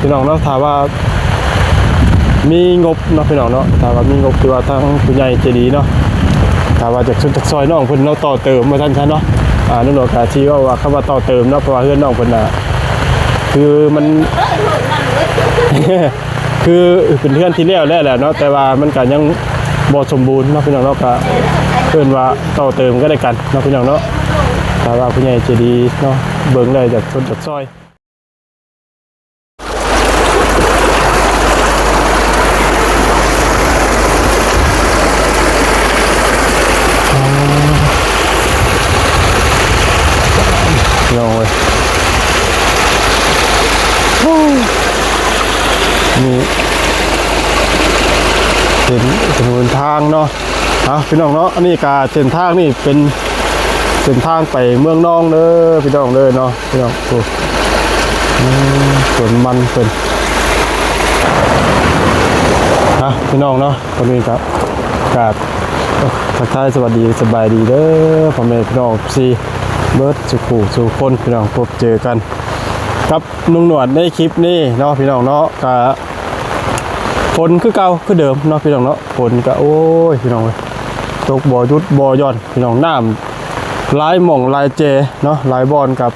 ພີ່ນ້ອງເນາະ ຖ້າວ່າມີງົບເນາະ ພີ່ນ້ອງເນາະ ຖ້າວ່າມີງົບ ຄືວ່າທາງຜູ້ໃຫຍ່ໃຈດີເນາະ ຖ້າວ່າຈາກຊຸດຈາກຊອຍນ້ອງເພິ່ນເນາະ ຕໍ່ເຕີມວ່າຊັ້ນຊະເນາະ ອ່າ ນ້ອງໜວດກະຊິເວົ້າວ່າ ຄຳວ່າຕໍ່ເຕີມເນາະ ເພາະວ່າເຮືອນນ້ອງເພິ່ນນະ ຄືມັນ ຄືເປັນເຮືອນທີ່ແລ້ວແລ້ວແຫຼະເນາະ ແຕ່ວ່າມັນກະຍັງບໍ່ສົມບູນເນາະ ພີ່ນ້ອງເນາະ ກະເອີ້ນວ່າຕໍ່ເຕີມກໍແລ້ວກັນເນາະ ພີ່ນ້ອງເນາະ ຖ້າວ່າຜູ້ໃຫຍ່ໃຈດີເນາະ ເບິ່ງແລ້ວຢາກຊົດຢາກຊ່ອຍ. ພີ່ນ້ອງເອີຍ ນີ້ເປັນຖະໜົນທາງເນາະ ເອົາ ພີ່ນ້ອງເນາະ ອັນນີ້ກະເສັ້ນທາງນີ້ເປັນເສັ້ນທາງໄປເມືອງນອງເດີ ພີ່ນ້ອງເດີເນາະ ພີ່ນ້ອງ ໂອ້ ອືມ ສວນມັນເພິ່ນ ເອົາ ພີ່ນ້ອງເນາະ ຕອນນີ້ກໍ ກາບ ເອີ ທັກທາຍສະຫວັດດີສະບາຍດີເດີ ພໍ່ແມ່ພີ່ນ້ອງເອັຟຊີ ເບິດສູ່ຜູ້ສູ່ຄົນ ພີ່ນ້ອງ ພົບເຈີກັນກັບລຸງໜວດໃນຄລິບນີ້ເນາະ ພີ່ນ້ອງເນາະ ກະຝົນຄືເກົ່າຄືເດີມເນາະ ພີ່ນ້ອງເນາະ ຝົນກະ ໂອ້ຍ ພີ່ນ້ອງເອີຍ ຕົກບໍ່ຢຸດບໍ່ຢ່ອນ ພີ່ນ້ອງ ນ້ຳຫຼາຍໝ່ອງຫຼາຍແຈເນາະ ຫຼາຍບ່ອນກັບ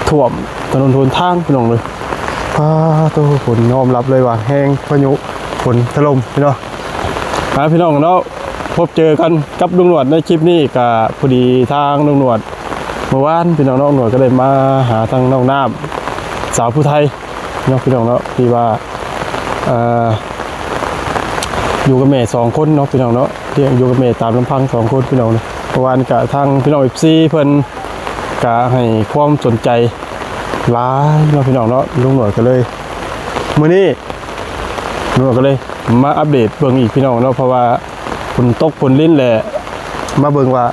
ຖ້ວມຖະໜົນຫົນທາງ ພີ່ນ້ອງເອີຍ ປາໂຕ ຝົນຍອມຮັບເລີຍວ່າແຮງ ພາຍຸຝົນຖະຫຼົ່ມ ພີ່ນ້ອງ ອ່າ ພີ່ນ້ອງເນາະ ພົບເຈີກັນກັບລຸງໜວດໃນຄລິບນີ້ ກະພໍດີທາງລຸງໜວດ ເມື່ອວານ ພີ່ນ້ອງເນາະ ໜວດກໍໄດ້ມາຫາທາງນ້ອງນ້ຳ ສາວຜູ້ໄທເນາະ ພີ່ນ້ອງເນາະ ທີ່ວ່າ ເອີ ຢູ່ກັບແມ່ສອງຄົນເນາະ ພີ່ນ້ອງເນາະ ລ້ຽງຢູ່ກັບແມ່ຕາມລຳພັງສອງຄົນ ພີ່ນ້ອງເນາະ ເມື່ອວານກະທາງພີ່ນ້ອງເອັຟຊີເພິ່ນ ກະໃຫ້ຄວາມສົນໃຈຫຼາຍເນາະ ພີ່ນ້ອງເນາະ ລຸງໜວດກໍເລີຍ ມື້ນີ້ລຸງໜວດກໍເລີຍມາອັບເດດເບິ່ງອີກ ພີ່ນ້ອງເນາະ ເພາະວ່າຝົນຕົກຝົນລິນແຫຼະ ມາເບິ່ງວ່າ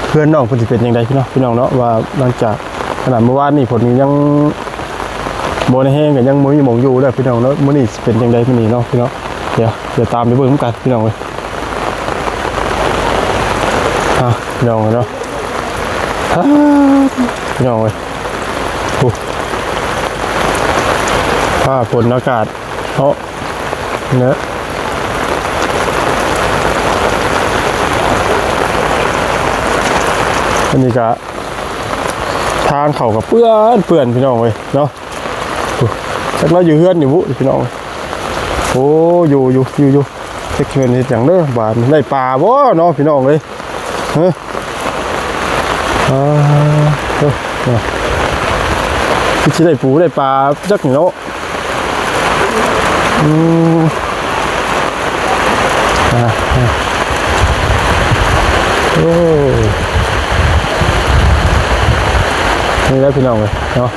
ເຮືອນນ້ອງເພິ່ນຊິເປັນຈັ່ງໃດ ພີ່ນ້ອງ ພີ່ນ້ອງເນາະ ວ່າຫຼັງຈາກ ຂະໜາດເມື່ອວານນີ້ຝົນຍັງບໍ່ໄດ້ແຮງ ກໍຍັງບໍ່ມີໝ່ອງຢູ່ເດີ ພີ່ນ້ອງເນາະ ມື້ນີ້ຊິເປັນຈັ່ງໃດມື້ນີ້ເນາະ ພີ່ນ້ອງ ດຽວ ດຽວຕາມໄປເບິ່ງນຳກັນ ພີ່ນ້ອງເອີຍ ອ່າ ພີ່ນ້ອງເນາະ ອ່າ ພີ່ນ້ອງເອີຍ ໂອ້ ຟ້າຝົນອາກາດເນາະ ເນາະ ອັນນີ້ກະທາງເຂົ້າກະເປື້ອນ ເປື້ອນ ພີ່ນ້ອງເອີຍເນາະ ໂອ້ ຈັກລາວຢູ່ເຮືອນຢູ່ບຸ ພີ່ນ້ອງ ໂອ້ ຢູ່ ຢູ່ ຢູ່ ຢູ່ ຈັກເພິ່ນເຮັດຫຍັງເດີບາດນີ້ ໄດ້ປາບໍ່ເນາະ ພີ່ນ້ອງເອີຍ ຮະ ອ່າ ເອີ ຄືຊິໄດ້ປູໄດ້ປາຈັກນີ້ເນາະ ອືມ ອ່າ ອ່າ ໂອ້ ນີ້ແຫຼະ ພີ່ນ້ອງເອີຍເນາະ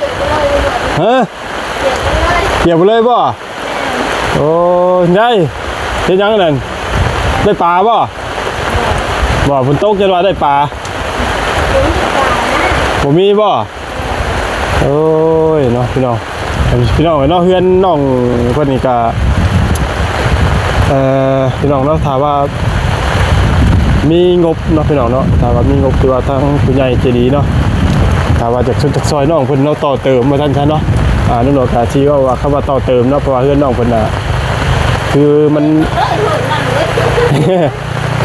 ຮະ ປຽກໄປເລີຍບໍ່? ໂອ້ຍ ຍາຍ ເຮັດຫຍັງອັນນັ້ນ? ໄດ້ປາບໍ່? ບໍ່ ຝົນຕົກ ຈະວ່າໄດ້ປາ ບໍ່ມີບໍ່? ໂອ້ຍ ເນາະ ພີ່ນ້ອງ ພີ່ນ້ອງເນາະ ເຮືອນນ້ອງເພິ່ນນີ້ກະ ເອີ ພີ່ນ້ອງເນາະ ຖ້າວ່າມີງົບເນາະ ພີ່ນ້ອງເນາະ ຖ້າວ່າມີງົບ ຄືວ່າທາງຜູ້ໃຫຍ່ໃຈດີເນາະ ຖ້າວ່າຈາກຊຸດຈາກຊອຍນ້ອງເພິ່ນເນາະ ຕໍ່ເຕີມວ່າຊັ້ນຊະເນາະ ອ່າ ນ້ອງໜວດກະຊິເວົ້າວ່າ ຄຳວ່າຕໍ່ເຕີມເນາະ ເພາະວ່າເຮືອນນ້ອງເພິ່ນນະ ຄືມັນ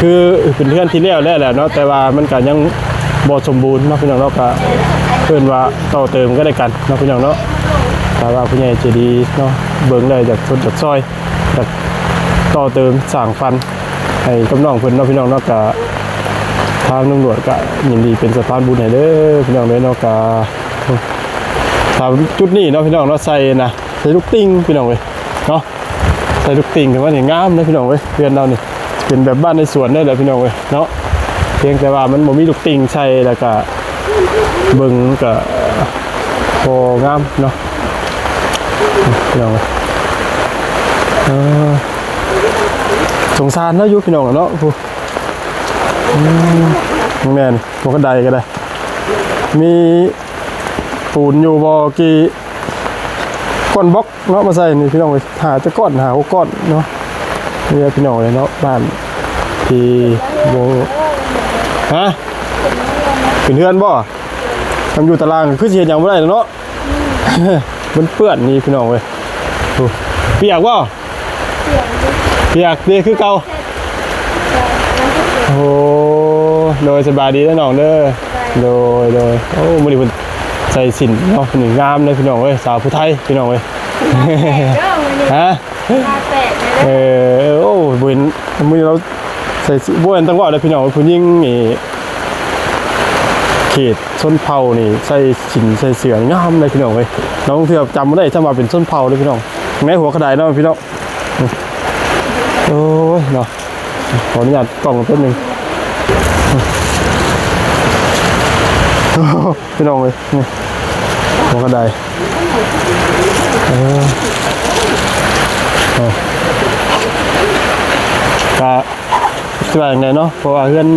ຄືເປັນເຮືອນທີ່ແລ້ວແລ້ວແຫຼະເນາະ ແຕ່ວ່າມັນກະຍັງບໍ່ສົມບູນເນາະ ພີ່ນ້ອງເນາະ ກະເອີ້ນວ່າຕໍ່ເຕີມກໍແລ້ວກັນເນາະ ພີ່ນ້ອງເນາະ ຖ້າວ່າຜູ້ໃຫຍ່ໃຈດີເນາະ ເບິ່ງແລ້ວຢາກຊົດຢາກຊ່ອຍ ຢາກຕໍ່ເຕີມສ້າງຝັນໃຫ້ກັບນ້ອງເພິ່ນເນາະ ພີ່ນ້ອງເນາະ ກະທາງລຸງໜວດກະຍິນດີເປັນສະພານບຸນໃຫ້ເດີພີ່ນ້ອງເດີເນາະ ກະ ຖ້າຈຸດນີ້ເນາະ ພີ່ນ້ອງເນາະ ໃສ່ນະ ໃສ່ລູກຕິ່ງ ພີ່ນ້ອງເອີຍເນາະ ໃສ່ລູກຕິ່ງ ຖືວ່ານີ້ງາມເດ້ພີ່ນ້ອງເອີຍ ເຮືອນລາວນີ້ເປັນແບບບ້ານໃນສວນເດ້ແຫຼະພີ່ນ້ອງເອີຍເນາະ ພຽງແຕ່ວ່າມັນບໍ່ມີລູກຕິ່ງໃສ່ ແລ້ວກະເບິ່ງກະບໍ່ງາມເນາະ ພີ່ນ້ອງເອີຍ ເອີ ສົງສານລາວຢູ່ພີ່ນ້ອງເນາະ ຜູ້ ອືມ ແມ່ນ ບໍ່ກະໄດກະໄດ້ ມີ ປູນຢູ່ບໍ່ກີ່ ກ້ອນບລັອກເນາະ ມາໃສ່ນີ້ພີ່ນ້ອງເອີຍ ຫາແຕ່ກ້ອນ ຫາຫົກກ້ອນເນາະ ນີ້ພີ່ນ້ອງເອີຍເນາະ ບ້ານທີ່ບໍ່ ຮະ ເປັນເຮືອນບໍ່ ຄັນຢູ່ຕາລາງຄືຊິເຮັດຫຍັງບໍ່ໄດ້ແລ້ວເນາະ ມັນເປື້ອນນີ້ພີ່ນ້ອງເອີຍ ໂອ້ ປຽກບໍ່? ປຽກຢູ່ ປຽກດີຄືເກົ່າ. ໂອ້ ໂດຍ ສະບາຍດີເດີນ້ອງເດີ. ໂດຍ ໂດຍ. ໂອ້ ມື້ນີ້ເພິ່ນໃສ່ສິ້ນເນາະ ນີ້ງາມເລີຍພີ່ນ້ອງເອີຍ ສາວຜູ້ໄທພີ່ນ້ອງເອີຍ. ຮະ? ເອີ ໂອ້ ບໍ່ເຫັນ ມື້ນີ້ລາວໃສ່ ບໍ່ແມ່ນ ຕ້ອງເວົ້າເດີພີ່ນ້ອງ ຜູ້ຍິງນີ້ ເຂດຊົນເຜົ່ານີ້ໃສ່ສິ້ນໃສ່ເສື້ອງາມເລີຍພີ່ນ້ອງເອີຍ. ລາງເທື່ອຈຳບໍ່ໄດ້ຊ້ຳວ່າເປັນຊົນເຜົ່າເດີພີ່ນ້ອງ. ໃນຫົວກະດາຍເນາະພີ່ນ້ອງ. ໂອ້ຍເນາະ ຂໍອະນຸຍາດກ້ອງແປັບໜຶ່ງ ພີ່ນ້ອງເອີຍ. ນີ້ຫົວກະດາຍ ເອີ ເອີ ກະຊິວ່າຈັ່ງໃດເນາະ ເພາະວ່າເຮືອນ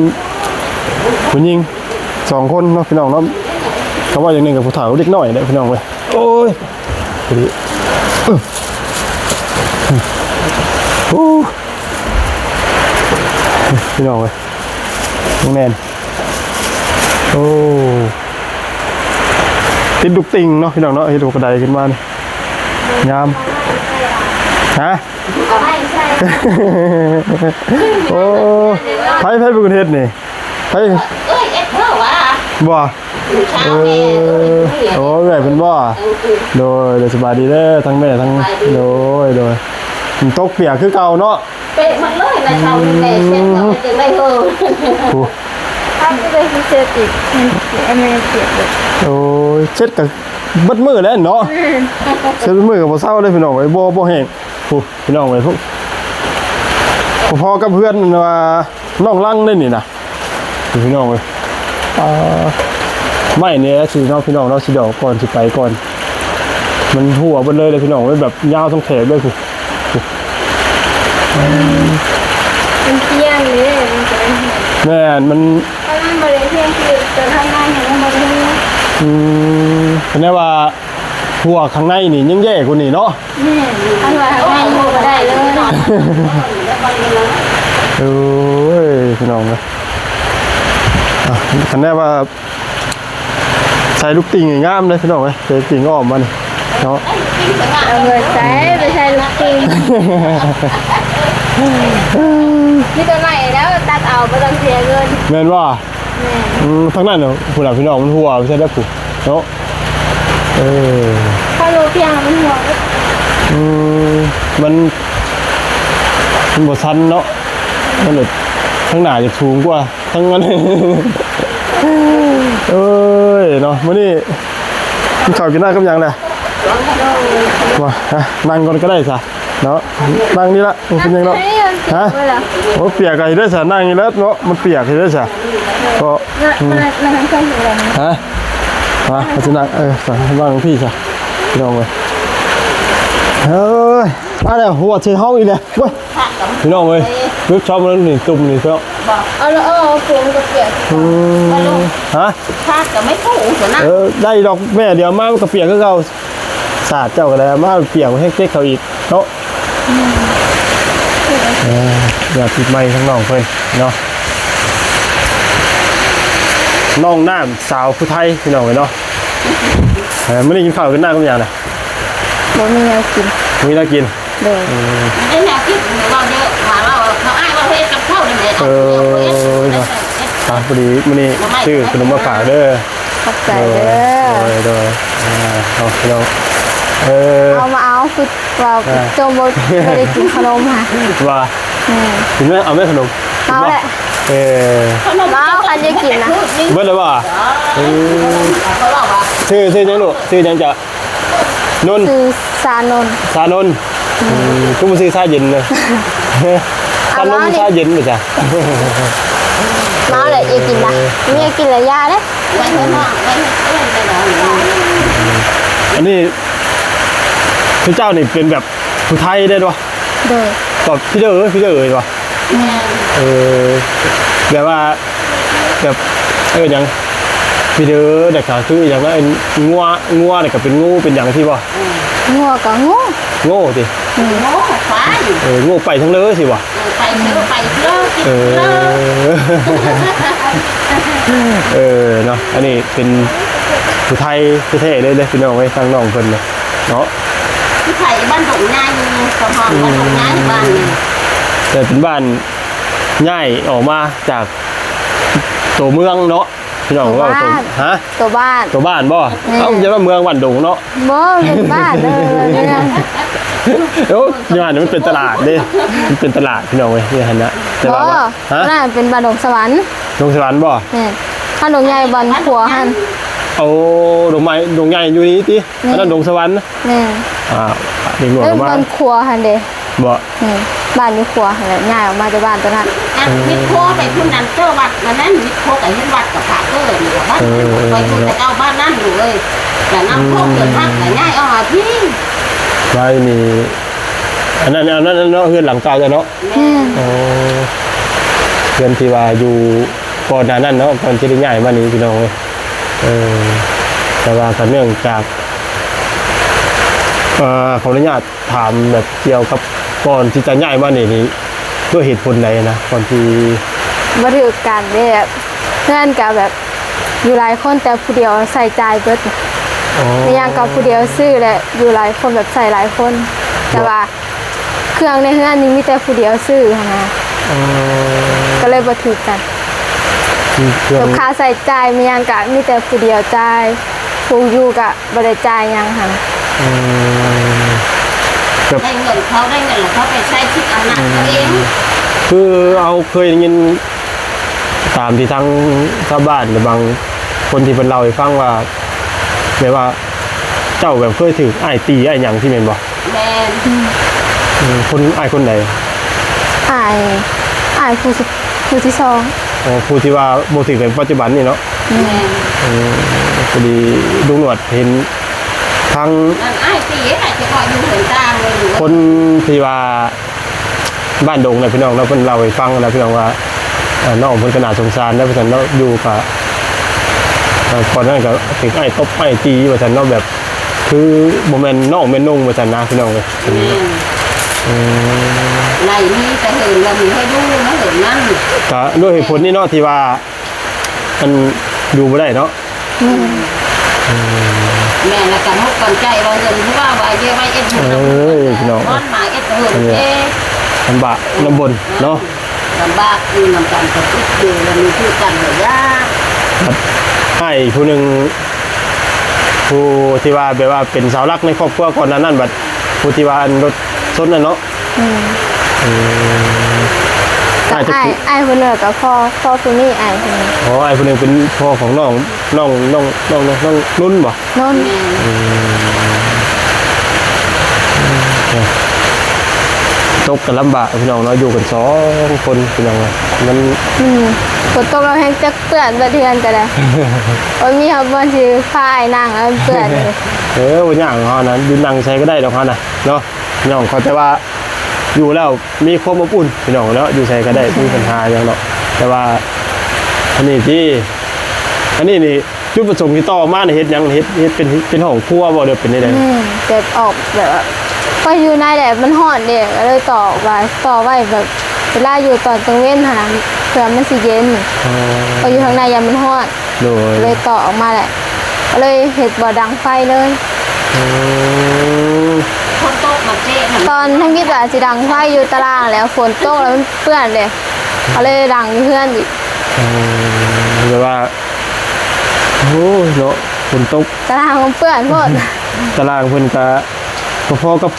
ຜູ້ຍິງສອງຄົນເນາະພີ່ນ້ອງເນາະ. ກະເວົ້າຢ່າງໜຶ່ງກະຜູ້ເຖົ້າເດັກນ້ອຍແຫຼະພີ່ນ້ອງເອີຍ. ໂອ້ຍ ພໍດີ ເອີ ໂອ້ ພີ່ນ້ອງເອີຍ ນ້ອງແນນ ໂອ້ ຕິດລູກຕິ່ງເນາະພີ່ນ້ອງເນາະ. ເຮັດຫົວກະໄດຂຶ້ນມານີ້ ງາມ. ຮະ? ເອົາໄວ້ໃສ່ ໂອ້ ໃຜ ໃຜເປັນຄົນເຮັດນີ້? ໃຜ? ເອື້ອຍເຮັດເດີຫວາ ບໍ່? ເອີ ໂອ້ ເອື້ອຍເພິ່ນບໍ່? ໂດຍ ໂດຍ ສະບາຍດີເດີ ທັງແມ່ທັງ ສະບາຍດີ ໂດຍ ໂດຍ. ມັນຕົກປຽກຄືເກົ່າເນາະ ເປະໝົດເລີຍນະ ເຊົານີ້ແມ່ເຊັດເອົາໄວ້ຈັ່ງໃດເຮີ້? ໂອ້ ເອົາໄປເຊັດອີກ ອັນນີ້ປຽກເບິດ. ໂອ້ຍ ເຊັດກະເບິດມື້ແລ້ວເນາະ ເຊັດເບິດມື້ກະບໍ່ເຊົາເລີຍພີ່ນ້ອງເອີຍ ບໍ່ ບໍ່ແຫ້ງ. ໂອ້ ພີ່ນ້ອງເອີຍ ພໍໆກັບເຮືອນວ່າ ນ້ອງລັງເດ້ນີ້ນະ ນີ້ພີ່ນ້ອງເອີຍ. ອ່າ ໄມ້ນີ້ຊິເນາະພີ່ນ້ອງເນາະ ຊິດອກກ່ອນ ຊິໄປກ່ອນ ມັນຮົ່ວເບິດເລີຍເດ້ພີ່ນ້ອງເອີຍ ແບບຍາວທັງແຖບເລີຍພຸ້ນ. ມັນພຽງເດ້ ມັນຈະໄດ້ ແມ່ນ ມັນ ຖ້າມັນບໍ່ໄດ້ພຽງຄືຕອນທຳນາຍັງບໍ່ໄດ້ຮູ້. ອືມ ຄະແນນວ່າ ຫົວຂ້າງໃນນີ້ຍັງແຍ່ກວ່ານີ້ເນາະ. ແມ່ນ ຄັນວ່າຂ້າງໃນບໍ່ໄດ້ເລີຍ. ໂອ້ຍ ພີ່ນ້ອງເອີຍ ອ່ະ ຄັນແນ່ວ່າໃສ່ລູກຕິ່ງນີ້ງາມເດ້ພີ່ນ້ອງເອີຍ ໃສ່ຕິ່ງອ້ອມມານີ້ເນາະ. ເອົາເງິນໃສ່ ໄປໃສ່ລູກຕິ່ງ ມີແຕ່ໄມ້ແລ້ວຕັດເອົາ ບໍ່ຕ້ອງເສຍເງິນ ແມ່ນບໍ່? ແມ່ນ ອືມ ທາງນັ້ນພຸ້ນນະພີ່ນ້ອງ ມັນຮົ່ວໄປໃສແລ້ວພຸ້ນເນາະ. ເອີ ເຂົາໂລພຽງມັນຮົ່ວ. ອືມ ມັນ ມັນບໍ່ຊັນເນາະ ມັນແບບ ທາງໜ້າຈະສູງກວ່າທາງນັ້ນ. ເອີຍເນາະ ມື້ນີ້ກິນເຂົ້າກິນນ້ຳກັບຫຍັງແຫຼະ? ມາ ນັ່ງກ່ອນກະໄດ້ຊະ. ເນາະ ນັ່ງນີ້ລະ ບໍ່ເປັນຫຍັງດອກ. ຮະ? ໂອ້ ປຽກກະເຮັດໄດ້ຊະ ນັ່ງນີ້ລະເນາະ ມັນປຽກເຮັດໄດ້ຊະ. ກໍ ຮະ? ມາ ເຮົາຊິນັ່ງ ເອີ ນັ່ງພີ້ຊະ ພີ່ນ້ອງເອີຍ. ເອີຍ ມາແລ້ວ ຫົວເທເຮົາອີກແລ້ວ ເວີຍ ພີ່ນ້ອງເອີຍ. ລຶບຊອບມັນນີ້ ຕຸ່ມນີ້ເນາະ. ເອົາລະ ເອົາ ເອົາຜົມກະປຽກ. ອືມ ຮະ? ພາດກະໄມ່ປູກຊະນະ. ເອີ ໄດ້ດອກແມ່ ດຽວມາມັນກະປຽກຄືເກົ່າ. ສາດເຈົ້າກະໄດ້ ມາປຽກແຮງເຈັກເຂົາອີກເນາະ. ເອີ ຢາກຕິດໄມທາງນ້ອງເພິ່ນເນາະ ນ້ອງນ້ຳສາວຜູ້ໄທ ພີ່ນ້ອງເອີຍເນາະ. ເອີ ມື້ນີ້ກິນເຂົ້າກິນນ້ຳກັບຫຍັງນະ? ບໍ່ມີແນວກິນ ບໍ່ມີແນວກິນ. ໂດຍ ອືມ ເປັນແນວກິນ ເວົ້າເດີ ວ່າເວົ້າ ເຂົາອ້າຍວ່າເຮັດກັບເຂົານີ້ແຫຼະ. ເອີ ເນາະ ອ່ະ ພໍດີມື້ນີ້ຊື້ຂະໜົມມາຝາກເດີ. ຂອບໃຈເດີ. ໂດຍ ໂດຍ ໂດຍ ອ່າ ເອົາ ພີ່ນ້ອງ ເອີ ເອົາມາເອົາ ຄືວ່າ ອ່າ ໂຈມບໍ່ ບໍ່ໄດ້ກິນຂະໜົມຫະ ວ່າ ອືມ ກິນໄໝ? ເອົາໄໝຂະໜົມ? ເອົາແຫຼະ. ເອີ ມາເອົາ ຄັນຢາກກິນນະ. ເບິດແລ້ວບໍ່? ເອີ ຊື່ ຊື່ຫຍັງລູກ? ຊື່ຫຍັງເຈົ້າ? ນົນ ຊື່ຊານົນ. ຊານົນ ອືມ ຄືບໍ່ຊື່ຊາເຢັນເລີຍ? ຊານົນ ຊາເຢັນບໍ່ຊະ? ມາແຫຼະ ຢ່າກິນນະ ເອີ ເມຍກິນແລ້ວຢ່າເດ້. ອັນນີ້ຄືເຈົ້ານີ້ເປັນແບບຜູ້ໄທໄດ້ບໍ່? ໂດຍ ແບບພີ່ເດີ ພີ່ເດີເອີຍບໍ່? ແມ່ນ ເອີ ແບບວ່າ ແບບ ເອີ້ນຫຍັງ ພີ່ເດີ ແລ້ວກະຄືຫຍັງ ງົວ ງົວ ແລ້ວກະເປັນງູ ເປັນຫຍັງຊີ້ບໍ່? ອືມ ງົວກະງູ ງູຕິ ອືມ ງູ ຄວາຍ ເອີ ງູໄປທາງເລີຊີ້ບໍ່? ເອີ ໄປເລີ ໄປເລີ ກິນເລີ ເອີ ເອີ ເນາະ ອັນນີ້ເປັນຜູ້ໄທແທ້ໆເລີຍເດ້ ພີ່ນ້ອງເອີຍ ທາງນ້ອງເພິ່ນເນາະ. ໃສ່ບ້ານດົງໃຫຍ່ ສະພອນບ້ານດົງໃຫຍ່ ບ້ານນີ້ ແຕ່ເປັນບ້ານຍ້າຍອອກມາຈາກຕົວເມືອງເນາະ ພີ່ນ້ອງ ຕົວ ເວົ້າຕົວ ຮະ? ຕົວບ້ານ ຕົວບ້ານບໍ່? ແມ່ນ. ເອົ້າ ຈະວ່າເມືອງບ້ານດົງເນາະ. ບໍ່ ເປັນບ້ານເດີ ເມືອງ. ໂອ້ ຢູ່ຫັ້ນມັນເປັນຕະຫຼາດເດ້ ມັນເປັນຕະຫຼາດ ພີ່ນ້ອງເອີຍ ຢູ່ຫັ້ນນະ. ແຕ່ວ່າ ບໍ່ ຮະ? ນັ້ນເປັນບ້ານດົງສະຫວັນ ດົງສະຫວັນບໍ່? ແມ່ນ. ບ້ານດົງໃຫຍ່ ບ້ານຂົວຫັ້ນ. ໂອ້ ດົງໄມ້ ດົງໃຫຍ່ຢູ່ນີ້ຕິ? ແມ່ນ. ອັນນັ້ນດົງສະຫວັນ? ແມ່ນ. ອ່າ ເດັກນ້ອຍ ເອີ ມາ ບ້ານຂົວຫັ້ນເດ້. ບໍ່? ແມ່ນ. ບ້ານຢູ່ຂົວຫັ້ນແຫຼະ ຍ້າຍອອກມາຈາກບ້ານຕົວນັ້ນ. ເອີ ມິດຂົວໄປພຸ້ນນັ້ນ ເຈີວັດນັ້ນ ມິດຂົວກໍເຫັນວັດກັບພະເອີ ນີ້ກໍບ້ານ ເອີ ຂ້ອຍຢູ່ແຕ່ເກົ່າບ້ານນັ້ນຢູ່ເອີຍ ແຕ່ນ້ຳຖ້ວມ ເອີ ເດືອນຮັກ ແລ້ວຍ້າຍອອກມາພີ້. ໄວ້ນີ້ ອັນນັ້ນ ອັນນັ້ນເນາະ ເຮືອນຫຼັງເກົ່າເຈົ້າເນາະ? ແມ່ນ. ອໍ ເຮືອນທີ່ວ່າຢູ່ກ່ອນໜ້ານັ້ນເນາະ ກ່ອນທີ່ໄດ້ຍ້າຍມານີ້ ພີ່ນ້ອງເອີຍ. ເອີ ແຕ່ວ່າກໍເນື່ອງຈາກ ເອີ ຂໍອະນຸຍາດຖາມແບບກ່ຽວກັບກ່ອນທີ່ຈະຍ້າຍມານີ້ ນີ້ດ້ວຍເຫດຜົນໃດນະ? ກ່ອນທີ່ ບໍ່ຖືກກັນເດ້ ແບບເຮືອນກໍແບບຢູ່ຫຼາຍຄົນ ແຕ່ຜູ້ດຽວໃຊ້ຈ່າຍເບິດ. ອໍ ແມ່ນຫຍັງກໍຜູ້ດຽວຊື້ ແລະ ຢູ່ຫຼາຍຄົນ ແບບໃຊ້ຫຼາຍຄົນ ແຕ່ວ່າ ເຄື່ອງໃນເຮືອນນີ້ມີແຕ່ຜູ້ດຽວຊື້ຫັ້ນນະ. ອໍ ກໍເລີຍບໍ່ຖືກກັນ. ອືມ ເຄື່ອງ ແບບຄ່າໃຊ້ຈ່າຍມີຫຍັງກະມີແຕ່ຜູ້ດຽວຈ່າຍ ຜູ້ຢູ່ກະບໍ່ໄດ້ຈ່າຍຫຍັງຫັ້ນ. ອືມ ແບບ ໄດ້ເງິນເຂົາ ໄດ້ເງິນແລ້ວເຂົາໄປໃຊ້ສິດອຳນາດເຂົາເອງ. ອືມ ຄືເຮົາເຄີຍໄດ້ຍິນ ຕາມທີ່ທາງຊາວບ້ານ ຫຼື ບາງຄົນທີ່ເພິ່ນເລົ່າໃຫ້ຟັງວ່າ ແບບວ່າເຈົ້າແບບເຄີຍຖືກອ້າຍຕີອ້າຍຫຍັງຊີ້ແມ່ນບໍ່? ແມ່ນ. ອືມ ອືມ ຄົນ ອ້າຍຄົນໃດ? ອ້າຍ ອ້າຍຜູ້ ຜູ້ທີສອງ. ອໍ ຜູ້ທີ່ວ່າບໍ່ຖືກໃນປັດຈຸບັນນີ້ເນາະ? ແມ່ນ. ອືມ ພໍດີລຸງໜວດເຫັນທາງ ນັ້ນອ້າຍຕີ ອ້າຍທີ່ເຄາະຢູ່ເຮືອນຕ່າງເລີຍ ຄົນທີ່ວ່າ ບ້ານດົງນະພີ່ນ້ອງເນາະ ເພິ່ນເລົ່າໃຫ້ຟັງນະພີ່ນ້ອງວ່າ ເອີ ນ້ອງເພິ່ນກໍໜ້າສົງສານນະວ່າຊັ້ນເນາະ ຢູ່ກະ ເອີ ກ່ອນນັ້ນກໍຖືກອ້າຍຕົບອ້າຍຕີວ່າຊັ້ນເນາະ ແບບຄືບໍ່ແມ່ນນ້ອງແມ່ນນຸ່ງວ່າຊັ້ນນະພີ່ນ້ອງເອີຍ. ແມ່ນ. ອືມ ໄລ່ໜີແຕ່ເຫິງ ວ່າມີໃຫ້ດູນະເຫິງນັ້ນ ກະດ້ວຍເຫດຜົນນີ້ເນາະ ທີ່ວ່າ ມັນຢູ່ບໍ່ໄດ້ເນາະ. ແມ່ນ. ອືມ ແມ່ນ ແລ້ວກໍໝົດກຳໃຈວ່າເງິນຜູ້ວ່າວ່າເຍາະໄວ້ເອັດບຸນ ເອີຍ ພີ່ນ້ອງ ນອນມາເອັດເຫິງເດ້ ລຳບາກລຳບົນເນາະ ລຳບາກຢູ່ນຳກັນກໍຕິດຢູ່ ແລ້ວມີຄືກັນກໍຍາກ. ອ້າຍຜູ້ໜຶ່ງ ຜູ້ທີ່ວ່າແບບວ່າເປັນເສົາຫຼັກໃນຄອບຄົວກ່ອນໜ້ານັ້ນ ບັດຜູ້ທີ່ວ່າອັນລົດຊົນນັ້ນເນາະ. ອືມ ອືມ ກໍອ້າຍ ອ້າຍຜູ້ໜຶ່ງກໍພໍ່ ພໍ່ຜູ້ນີ້ ອ້າຍຜູ້ນີ້. ອໍ ອ້າຍຜູ້ໜຶ່ງເປັນພໍ່ຂອງນ້ອງ ນ້ອງ ນ້ອງ ນ້ອງ ນ້ອງນຸ່ນບໍ່? ນຸ່ນ. ອືມ ຕົກກໍລຳບາກພີ່ນ້ອງເນາະ ຢູ່ກັນສອງຄົນພີ່ນ້ອງເອີຍ ມັນ ອືມ ຝົນຕົກແລ້ວແຮງຈັກເປື້ອນເບິດເຮືອນກໍໄດ້ ບໍ່ມີເຮົາບ່ອນຊິພາອ້າຍນັ່ງ ແລ້ວມັນເປື້ອນ. ເອີ ບໍ່ຍາກເຮົານະ ຢູ່ນັ່ງໃສກໍໄດ້ດອກເຮົານະເນາະ. ພີ່ນ້ອງເຂົ້າໃຈວ່າຢູ່ແລ້ວມີຄວາມອົບອຸ່ນ ພີ່ນ້ອງເນາະ ຢູ່ໃສກໍໄດ້ ບໍ່ມີບັນຫາຫຍັງເນາະ. ແຕ່ວ່າອັນນີ້ທີ່ ອັນນີ້ນີ້ ຈຸດປະສົງທີ່ຕໍ່ມານີ້ເຮັດຫຍັງ? ເຮັດ ເຮັດເປັນ ເປັນຫ້ອງຄົວບໍ່ ຫຼືເປັນແນວໃດ? ແມ່ນ ແບບອອກ ແບບວ່າ ເພາະຢູ່ໃນແຫຼະມັນຮ້ອນເດ້ ກໍເລີຍຕໍ່ອອກວ່າ ຕໍ່ໄວ້ແບບເວລາຢູ່ຕອນກາງເວັນຫັ້ນນະ ເພື່ອມັນຊິເຢັນ. ອໍ ເພາະຢູ່ຂ້າງໃນຢ້ານມັນຮ້ອນ. ໂດຍ ເລີຍຕໍ່ອອກມາແຫຼະ ກໍເລີຍເຮັດບໍ່ດັງໄຟເລີຍ. ອືມ ຝົນຕົກມາເຈະ ຕອນທຳອິດວ່າຊິດັງໄຟຢູ່ຕາລ່າງແລ້ວ ຝົນຕົກແລ້ວມັນເປື້ອນເດ້ ກໍເລີຍດັງຢູ່ເຮືອນອີກ. ອືມ ແບບວ່າ ໂອ້ຍເນາະ ຝົນຕົກ ຕາລ່າງມັນເປື້ອນໂພດ. ຕາລ່າງເພິ່ນກະ ກໍພໍກັບ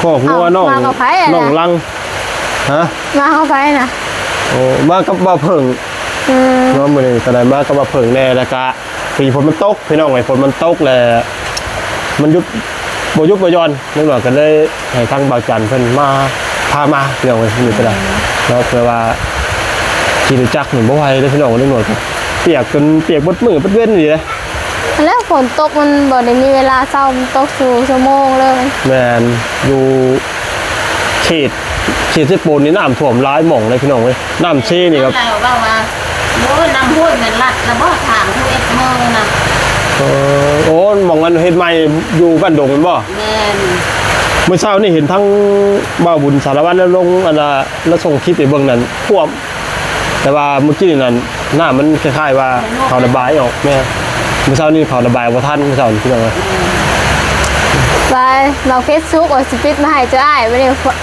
ຄອກງົວ ເອົ້າ ນ້ອງ ມາກັບໃຜຫັ້ນນະ ນ້ອງລັງ ຮະ? ມາກັບໃຜນະ? ໂອ້ ມາກັບບ່າວເຜິ້ງ. ອືມ ເນາະ ມື້ນີ້ກໍໄດ້ມາກັບບ່າວເຜິ້ງແດ່ ແລ້ວກະພໍດີຝົນມັນຕົກ ພີ່ນ້ອງເອີຍ ຝົນມັນຕົກແລ້ວ ມັນຢຸດ ບໍ່ຢຸດບໍ່ຢ່ອນ ເນາະ ກໍເລີຍໃຫ້ທາງບ່າວຈັນເພິ່ນມາ ພາມາ ພີ່ນ້ອງເອີຍ ມື້ນີ້ກໍໄດ້ເນາະ ເພື່ອວ່າຂີ່ລົດຈັກນີ້ບໍ່ໄຫວເດ້ ພີ່ນ້ອງ ເດັກນ້ອຍກໍປຽກຈົນປຽກເບິດມື້ເບິດເວັນນີ້ເດ້. ແລ້ວຝົນຕົກມັນບໍ່ໄດ້ມີເວລາເຊົາ ມັນຕົກສູ່ຊົ່ວໂມງເລີຍ. ແມ່ນ ຢູ່ເຂດ ເຂດເຊໂປນນີ້ນ້ຳຖ້ວມຫຼາຍໝ່ອງເລີຍ ພີ່ນ້ອງເອີຍ ນ້ຳເຊນີ້ກໍ ແລ້ວເວົ້າວ່າ ໂອ້ຍ ນ້ຳຫ້ວຍມັນລັດລະບໍ່ ທາງສິບເອັດເມືອງນະ. ເອີ ໂອ້ ໝ່ອງອັນເຮັດໃໝ່ຢູ່ບ້ານດົງແມ່ນບໍ່? ແມ່ນ. ມື້ເຊົ້ານີ້ເຫັນທັງບ່າວບຸນສາລະວັນລະລົງ ອັນລະ ລະສົ່ງຄລິບໃຫ້ເບິ່ງນັ້ນ ຖ້ວມ ແຕ່ວ່າມື້ກີ້ນີ້ນັ້ນ ນ້ຳມັນຄ້າຍໆວ່າເຂົາລະບາຍອອກ. ແມ່ນ ມື້ເຊົ້ານີ້ເຂົາລະບາຍບໍ່ທັນ ມື້ເຊົ້ານີ້ ພີ່ນ້ອງເອີຍ. ແບ ໄປ ໝາກເຜັດສຸກ ວ່າຊິປິດມາໃຫ້ເຈົ້າອ້າຍ ບັດນີ້ຝົນ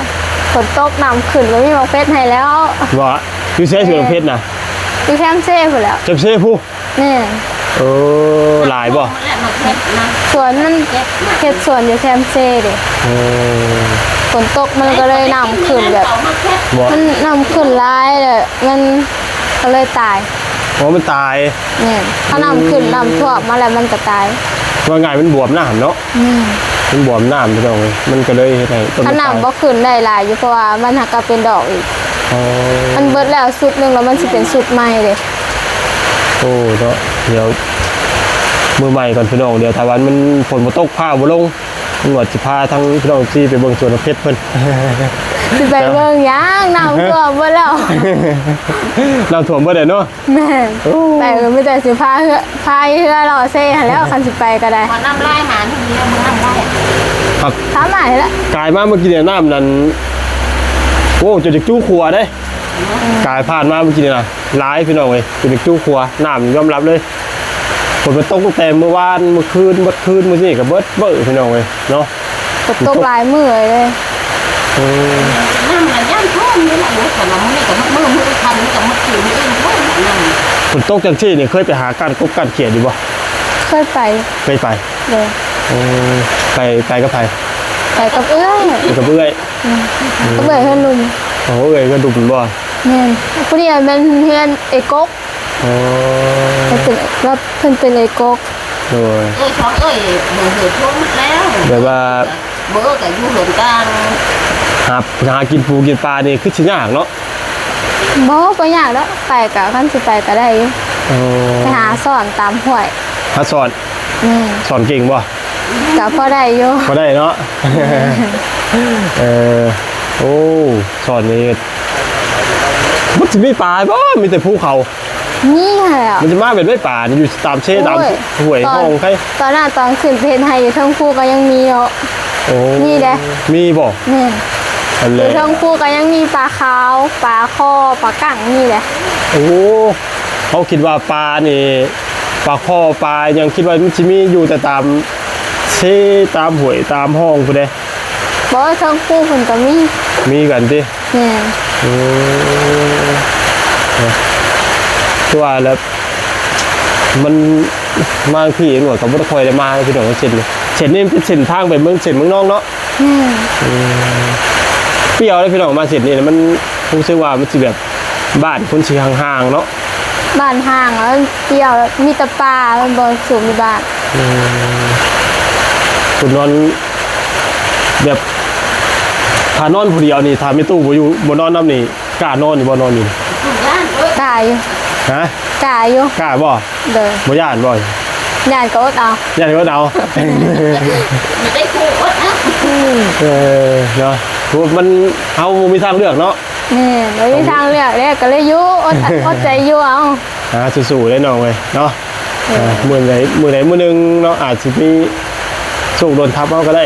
ຝົນຕົກ ນ້ຳຂຶ້ນ ບໍ່ມີໝາກເຜັດໃຫ້ແລ້ວ. ວ່າ ຢູ່ໃສສວນໝາກເຜັດນະ? ຢູ່ແຄມເຊພຸ້ນແຫຼ້ວ. ແຄມເຊພຸ້ນ? ແມ່ນ. ເອີ ຫຼາຍບໍ່? ສວນມັນເຮັດສວນຢູ່ແຄມເຊເດ້. ເອີ ຝົນຕົກມັນກໍເລີຍນ້ຳຂຶ້ນແບບ ບໍ່? ມັນນ້ຳຂຶ້ນຫຼາຍແລ້ວ ມັນກໍເລີຍຕາຍ. ອໍ ມັນຕາຍ. ແມ່ນ. ຖ້ານ້ຳຂຶ້ນ ອືມ ນ້ຳຖ້ວມມາແລ້ວມັນກໍຕາຍ. ວ່າງ່າຍມັນບວມນ້ຳເນາະ. ອືມ ມັນບວມນ້ຳ ພີ່ນ້ອງເອີຍ ມັນກໍເລີຍເຮັດໃຫ້ຕົ້ນ ຄັນນ້ຳບໍ່ຂຶ້ນໄດ້ຫຼາຍຢູ່ ເພາະວ່າມັນຫາກກໍເປັນດອກອີກ. ອໍ ມັນເບິດແລ້ວຊຸດໜຶ່ງ ແລ້ວມັນຊິເປັນຊຸດໃໝ່ເດ້. ໂອ້ ເນາະ ດຽວມື້ໃໝ່ກ່ອນພີ່ນ້ອງ ດຽວຖ້າວ່າມັນ ຝົນບໍ່ຕົກ ຟ້າບໍ່ລົງ ງວດຊິພາທາງພີ່ນ້ອງເອັຟຊີໄປເບິ່ງສວນໝາກເຜັດເພິ່ນ. ຊິໄປເບິ່ງຫຍັງ ນ້ຳຖ້ວມເບິດແລ້ວ. ນ້ຳຖ້ວມເບິດແລ້ວເນາະ. ແມ່ນ. ໂອ້ ໄປກໍມີແຕ່ຊິພາເຮືອ ພາຍເຮືອເລາະເຊຫັ້ນແຫຼ້ວ ຄັນຊິໄປກໍໄດ້. ນ້ຳຫຼາຍຫານີ້ ນ້ຳຫຼາຍ ຄັບ ພາມານີ້ແຫຼະ. ກາຍມາເມື່ອກີ້ນີ້ນ້ຳນັ້ນ ໂອ້ ຈົນຈະຈຸຂົວເດ້. ອືມ ກາຍຜ່ານມາເມື່ອກີ້ນີ້ນະ ຫຼາຍພີ່ນ້ອງເອີຍ ຈົນຈະຈຸຂົວ ນ້ຳຍອມຮັບເລີຍ. ຝົນມັນຕົກຕັ້ງແຕ່ມື້ວານ ມື້ຄືນ ເບິດຄືນ ມື້ນີ້ກໍເບິດເບີ ພີ່ນ້ອງເອີຍເນາະ. ກໍຕົກຫຼາຍມື້ເລີຍ. ເອີ ນ້ຳມັນຢ້ານຖ້ວມນີ້ແຫຼະ ໂອ້ຍ ຄັນວ່າມື້ນີ້ກໍໝົດມື້ ມື້ຄ່ຳນີ້ກໍໝົດຄືນນີ້ເອງ ໂອ້ຍ ນ້ຳ. ຝົນຕົກຈັ່ງຊີ້ນີ້ ເຄີຍໄປຫາກ້ານກົບກ້ານຂຽດຢູ່ບໍ່? ເຄີຍໄປ. ເຄີຍໄປ? ໂດຍ. ເອີ ໄປ ໄປກັບໃຜ? ໄປກັບເອື້ອຍ. ໄປກັບເອື້ອຍ. ອືມ ອືມ ກັບເອື້ອຍເຮືອນລຸ່ມ. ໂອ້ ເອື້ອຍເຮືອນລຸ່ມແມ່ນບໍ່? ແມ່ນ. ຜູ້ນີ້ແມ່ນເຮືອນເອື້ອຍກົກ. ອໍ ເພິ່ນເປັນ ວ່າເພິ່ນເປັນເອື້ອຍກົກ. ໂດຍ. ເອີ ສອງເອື້ອຍ ເອີ ເຮືອນທົ່ວໝົດແລ້ວ ແບບວ່າ ເບີກໍຢູ່ເຮືອນກາງ ຫາ ຫາກິນປູກິນປານີ້ຄືຊິຍາກເນາະ. ບໍ່ ບໍ່ຍາກດອກ ໄປກໍ ຄັນຊິໄປກໍໄດ້ຢູ່. ອໍ ໄປຫາຊ້ອນຕາມຫ້ວຍ. ຫາຊ້ອນ? ແມ່ນ. ຊ້ອນເກັ່ງບໍ່? ກໍພໍໄດ້ຢູ່. ພໍໄດ້ເນາະ. ເອີ ໂອ້ ຊ້ອນນີ້ ມັນຊິມີປາບໍ່? ມີແຕ່ພູເຂົາ. ມີຫັ້ນແຫຼ້ວ. ມັນຈະມາແບບໃດປານີ້ ຢູ່ຕາມເຊ ໂອ້ຍ ຕາມຫ້ວຍ ຕອນ ຮ່ອງໄຄ? ຕອນນັ້ນຕອນຂຶ້ນໄປເຮັດໄຮ່ຢູ່ເທິງພູກໍຍັງມີເນາະ. ໂອ້ ມີເດ້. ມີບໍ່? ແມ່ນ. ອັນແຫຼະ ຢູ່ເທິງພູກໍຍັງມີປາຂາວ ປາຄໍ່ ປາກັ້ງ ມີເດ້. ໂອ້ ເຮົາຄິດວ່າປານີ້ ປາຄໍ່ ປາຫຍັງ ຄິດວ່າມັນຊິມີຢູ່ແຕ່ຕາມເຊ ຕາມຫ້ວຍ ຕາມຮ່ອງພຸ້ນເດ້. ບໍ່ ເທິງພູເພິ່ນກໍມີ. ມີກັນຕິ? ແມ່ນ. ເອີ ຄືວ່າແລ້ວ ມັນມາພີ້ໜ່ວຍກໍບໍ່ໄດ້ຄ່ອຍໄດ້ມາ ພີ່ນ້ອງ. ເສັ້ນ ເສັ້ນນີ້ເປັນເສັ້ນທາງໄປເມືອງ ເສັ້ນເມືອງນອງເນາະ. ແມ່ນ. ອືມ ປ່ຽວເດ້ພີ່ນ້ອງ ມາເສັ້ນນີ້ມັນຮູ້ສຶກວ່າມັນຊິແບບ ບ້ານຄົນຊິຫ່າງໆເນາະ. ບ້ານຫ່າງ ແລ້ວປ່ຽວ ມີແຕ່ປ່າ ມັນບໍ່ສູງມີບ້ານ. ອືມ ຄົນນອນແບບ ຖ້ານອນຜູ້ດຽວນີ້ ຖ້າແມ່ຕູ້ບໍ່ຢູ່ ບໍ່ນອນນຳນີ້ ກ້ານອນຢູ່ບໍ່? ນອນຢູ່ ກ້າຢູ່. ຮະ? ກ້າຢູ່. ກ້າບໍ່? ໂດຍ. ບໍ່ຢ້ານບໍ່? ຢ້ານກໍອົດເອົາ. ຢ້ານກໍອົດເອົາ. ເອີ ເນາະ ຄືມັນ ເຮົາບໍ່ມີທາງເລືອກເນາະ. ແມ່ນ ບໍ່ມີທາງເລືອກເດ້ ກໍເລີຍຢູ່ ອົດ ອົດໃຈຢູ່ເອົາ. ຫາສູ້ໆເດ້ນ້ອງເອີຍເນາະ. ເອີ ເອີ ມື້ໃດ ມື້ໃດມື້ໜຶ່ງເນາະ ອາດຊິມີໂຊກດົນທັບເຮົາກໍໄດ້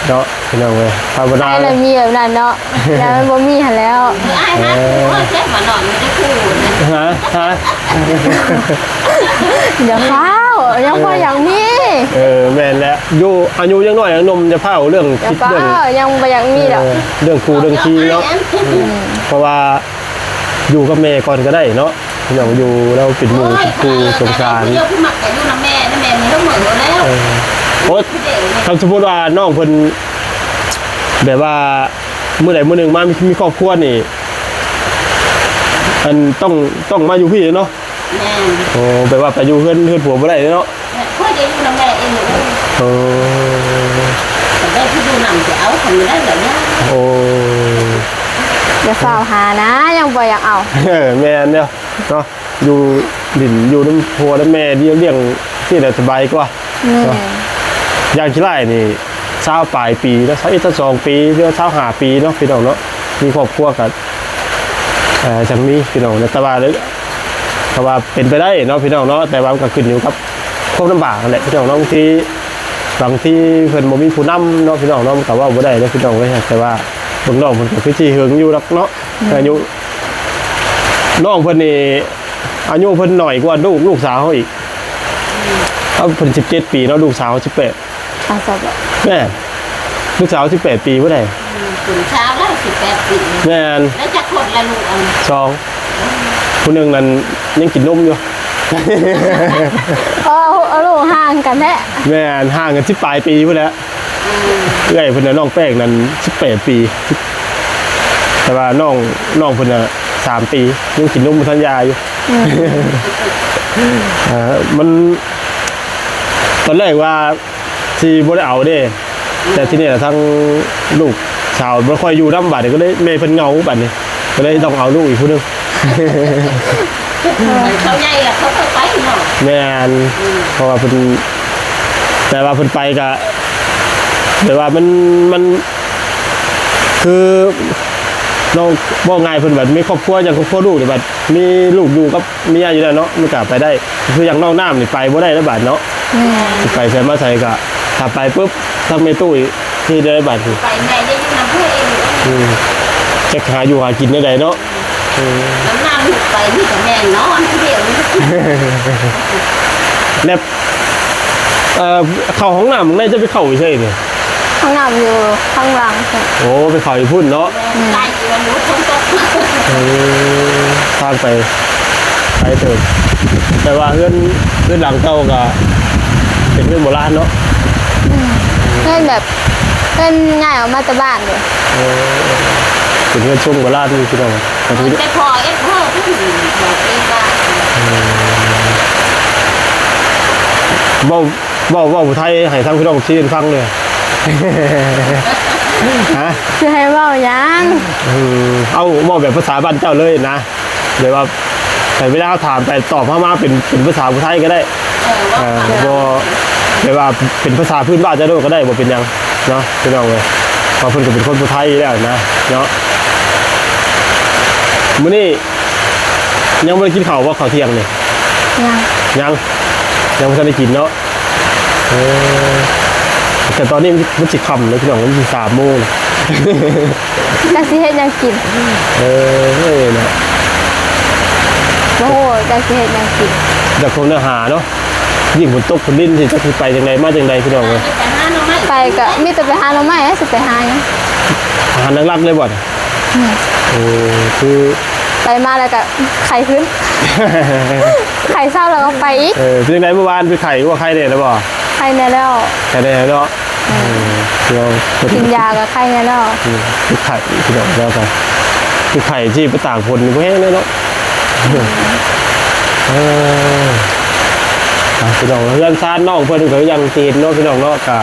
ເນາະ ພີ່ນ້ອງເອີຍ. ທຳມະດາ ໃຜລະມີແບບນັ້ນເນາະ ແຕ່ມັນບໍ່ມີຫັ້ນແລ້ວ. ເອີ ອ້າຍຫາ ເອີ ຜູ້ເຈັບມານອນ ມີແຕ່ຜູ້ນະ. ຫາ ຫາ ຢ່າຟ້າວ ຍັງບໍ່ຢາກມີ. ເອີ ແມ່ນແຫຼະ ຢູ່ອາຍຸຍັງນ້ອຍຍັງໜຸ່ມ ຢ່າຟ້າວເລື່ອງ ຢ່າຟ້າວ ຄິດເລື່ອງ ຍັງບໍ່ຢາກມີດອກ. ເອີ ເລື່ອງຄູ່ເລື່ອງຄີງເນາະ. ອືມ ເພາະວ່າ ຢູ່ກັບແມ່ກ່ອນກໍໄດ້ເນາະ ພີ່ນ້ອງ ຢູ່ແລ້ວເປັນໝູ່ ໂອ້ຍ ເປັນຄູ່ ສົງສານ. ຜູ້ດຽວຜູ້ມັກກໍຢູ່ນຳແມ່ ນຳແມ່ມີເສມີແລ້ວ. ເອີ ໂອ້ຍ ຄັນສົມມຸດວ່ານ້ອງເພິ່ນ ແບບວ່າມື້ໃດມື້ໜຶ່ງມາມີ ມີຄອບຄົວນີ້ ອັນ ຕ້ອງ ຕ້ອງມາຢູ່ພີ້ເນາະ. ແມ່ນ. ໂອ້ ແບບວ່າໄປຢູ່ເຮືອນ ເຮືອນຜົວບໍ່ໄດ້ເນາະ. ແມ່ນ ຂ້ອຍຈະຢູ່ນຳແມ່ເອງ. ເອີ ແຕ່ໄດ້ຜູ້ຢູ່ນຳຈະເອົາ ຄັນບໍ່ໄດ້ກໍຢ່າ. ໂອ້ ຢ່າຟ້າວຫານະ ຍັງບໍ່ຢາກເອົາ. ເອີ ແມ່ນເດ້ເນາະ ຢູ່ຫຼິ້ນຢູ່ນຳຜົວນຳແມ່ ລ້ຽງ ລ້ຽງຊີ້ແຫຼະສະບາຍກວ່າ. ແມ່ນ. ເນາະ ຢ່າງຂີ້ລ້າຍນີ້ ຊາວປາຍປີເນາະ ຊາວເອັດ ຊາວສອງປີ ຫຼືວ່າຊາວຫ້າປີເນາະ ພີ່ນ້ອງເນາະ ມີຄອບຄົວກໍ ເອີ ຈັ່ງມີ ພີ່ນ້ອງເນາະ. ແຕ່ວ່າ ແຕ່ວ່າເປັນໄປໄດ້ເນາະ ພີ່ນ້ອງເນາະ ແຕ່ວ່າມັນກໍຂຶ້ນຢູ່ກັບຄວາມລຳບາກຫັ້ນແຫຼະ ພີ່ນ້ອງເນາະ. ບາງທີ ບາງທີເພິ່ນບໍ່ມີຜູ້ນຳເນາະ ພີ່ນ້ອງເນາະ ມັນກໍເວົ້າບໍ່ໄດ້ເດ້ ພີ່ນ້ອງເອີຍ. ແຕ່ວ່າເບິ່ງນ້ອງເພິ່ນກໍຄືຊິເຫິງຢູ່ດອກເນາະ. ແມ່ນ. ອາຍຸ ນ້ອງເພິ່ນນີ້ ອາຍຸເພິ່ນໜ້ອຍກວ່າລູກ ລູກສາວເຮົາອີກ. ເອົາ ເພິ່ນສິບເຈັດປີເນາະ ລູກສາວເຮົາສິບແປດ. ອາ ຊະບໍ? ແມ່ນ. ລູກສາວສິບແປດປີພຸ້ນໃດ. ອືມ ເປັນສາວແລ້ວສິບແປດປີ. ແມ່ນ. ແລ້ວຈັກຄົນລະລູກອັນ? ສອງ. ຜູ້ໜຶ່ງນັ້ນຍັງກິນນົມຢູ່. ເອີ ເອົາ ເອົາລູກຫ່າງກັນແທ້. ແມ່ນ ຫ່າງກັນສິບປາຍປີພຸ້ນແຫຼະ. ອືມ ເອື້ອຍເພິ່ນນະ ນ້ອງແປ້ງນັ້ນສິບແປດປີ ແຕ່ວ່ານ້ອງ ນ້ອງເພິ່ນນະສາມປີ ຍັງກິນນົມບໍ່ທັນຢາຢູ່. ອືມ ເອີ ມັນ ຕອນແລກວ່າຊິບໍ່ໄດ້ເອົາເດ້ ແຕ່ທີນີ້ລະທາງລູກສາວບໍ່ຄ່ອຍຢູ່ນຳ ບາດນີ້ກໍເລີຍ ແມ່ເພິ່ນເຫງົາ ບາດນີ້ກໍເລີຍຕ້ອງເອົາລູກອີກຜູ້ໜຶ່ງ. ເຂົາໃຫຍ່ລະເຂົາກໍໄປເນາະ. ແມ່ນ. ອືມ ເພາະວ່າເພິ່ນ ແຕ່ວ່າເພິ່ນໄປກະ ແຕ່ວ່າມັນ ມັນ ຄື ນ້ອງ ເວົ້າງ່າຍ ເພິ່ນແບບມີຄອບຄົວ ຢ່າງຄອບຄົວລູກນີ້ ແບບມີລູກຢູ່ກັບເມຍຢູ່ແລ້ວເນາະ ມັນກະໄປໄດ້. ຄືຢ່າງນ້ອງນ້ຳນີ້ໄປບໍ່ໄດ້ແລ້ວບາດເນາະ. ແມ່ນ. ຊິໄປໃສມາໃສກະ ຖ້າໄປປຶບ ທາງແມ່ຕູ້ເຮັດໄດ້ບາດນີ້ ໄປແມ່ໄດ້ຢູ່ນຳຜູ້ເອງ. ອືມ ຈັກຫາຢູ່ຫາກິນແນວໃດເນາະ. ອືມ ນ້ຳນ້ຳໄປມີແຕ່ແມ່ນອນຜູ້ດຽວ. ແລ້ວ ເອີ ເຂົ້າຫ້ອງນ້ຳໃນຈະໄປເຂົ້າຢູ່ໃສນີ້? ຫ້ອງນ້ຳຢູ່ຂ້າງຫຼັງພຸ້ນ. ໂອ້ ໄປເຂົ້າຢູ່ພຸ້ນເນາະ. ອືມ ໃກ້ຢູ່ ຝົນຕົກ. ເອີ ທາງໄປໄກເຕີບ ແຕ່ວ່າເຮືອນ ເຮືອນຫຼັງເກົ່າກໍເປັນເຮືອນໂບລານເນາະ. ອືມ ເຮືອນແບບ ເພິ່ນຍ້າຍອອກມາແຕ່ບ້ານເດ້. ເອີ ເປັນເຮືອນຊົງໂບລານນີ້ພີ່ນ້ອງ. ແຕ່ພໍ່ເອັດເພິ່ນບອກເອງວ່າ ເວົ້າ ເວົ້າ ເວົ້າໄທໃຫ້ທາງພີ່ນ້ອງທີ່ຟັງເດີ້. ຮະ? ຊິໃຫ້ເວົ້າຫຍັງ? ເອີ ເອົາ ເວົ້າແບບພາສາບ້ານເຈົ້າເລີຍນະ. ແບບວ່າ ແຕ່ເວລາເຮົາຖາມໄປຕອບເຮົາມາເປັນ ເປັນພາສາຜູ້ໄທກໍໄດ້. ເອີ ເອີ ບໍ່ ແບບວ່າເປັນພາສາພື້ນບ້ານເຈົ້າໂລດກໍໄດ້ ບໍ່ເປັນຫຍັງເນາະພີ່ນ້ອງເອີຍ ເພາະເພິ່ນກໍເປັນຄົນຜູ້ໄທຢູ່ແລ້ວນະເນາະ. ມື້ນີ້ຍັງບໍ່ໄດ້ກິນເຂົ້າບໍ່ ເຂົ້າທ່ຽງນີ້? ຍັງ ຍັງ ຍັງບໍ່ທັນໄດ້ກິນເນາະ. ເອີ ແຕ່ຕອນນີ້ມັນ ມັນຊິຄ່ຳແລ້ວພີ່ນ້ອງ ມັນຊິສາມໂມງ. ຈັກຊິເຮັດຫຍັງກິນ. ເອີ ເນາະ ບໍ່ຮູ້ຈັກຊິເຮັດຫຍັງກິນ. ຢາກຄົງເນື້ອຫາເນາະ ຍິ່ງຝົນຕົກຝົນລິນຊິ ຈັກຊິໄປຈັ່ງໃດມາຈັ່ງໃດພີ່ນ້ອງເອີຍ. ໄປກໍມີແຕ່ໄປຫາໜໍ່ໄມ້ ຊິໄປຫາຫຍັງ? ຫາຫຼັກໆເລີຍບໍ່? ອືມ ໂອ້ ຄືໄປມາແລ້ວກໍໄຂ້ຂຶ້ນ ໄຂ້ເຊົາແລ້ວກໍໄປອີກ. ເອີ ເປັນຈັ່ງໃດມື້ວານ ເປັນໄຂ້ ວ່າໄຂ້ແດ່ແລ້ວບໍ່? ໄຂ້ແດ່ແລ້ວ ໄຂ້ແດ່ເນາະ. ອືມ ເອີ ກິນຢາກໍໄຂ້ແດ່ແລ້ວ. ອືມ ຄືໄຂ້ພີ່ນ້ອງເນາະ ຄືໄຂ້ທີ່ໄປຕາກຝົນນີ້ບໍ່ແຮງເລີຍເນາະ. ເອີ ອ່າ ພີ່ນ້ອງ ເຮືອນຊານນ້ອງເພິ່ນກໍຢ່າງທີ່ເຫັນເນາະ ພີ່ນ້ອງເນາະ ກະ